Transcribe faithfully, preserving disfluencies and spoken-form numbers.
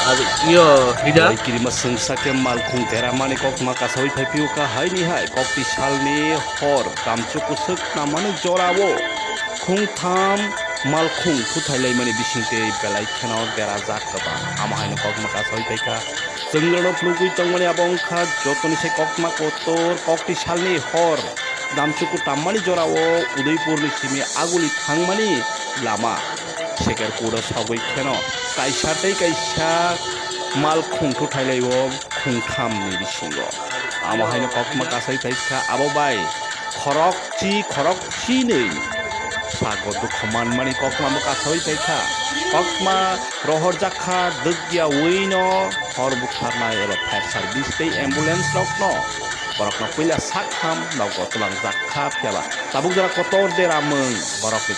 Yo, Rida. Kirima sengsa khe malkhung deramani koktma kasawi phai phiyokha haini hai kokti salni hor kamchuk kusuk namani jorao khungtham malkhung thuthai laimani bisingtwi belai kheno derajak kwbang. Amo haino koktma kasawi phaikha. Chwngno phunugwi tongmani abo wngkha jotoni se koktma kotor kokti salni hor. Damchuku tammani jorao Udaipurni simi aguli thangmani lama. Seker kudo sogwi kheno kaisa tei kaisa malkhung thuthai laio khungthamni bisingo. Amo haino koktma kasai phaikha abo bai khorokchi khorokchinwi sago dukhu manmani koktma bo kasai phaikha. Koktma rohorjakha dwgya wino hor bukharnai eba fire service tei ambulance rokno borokno puila sakham nogo twlangjak kha phiyaba tabuk jora kotor deramung borokni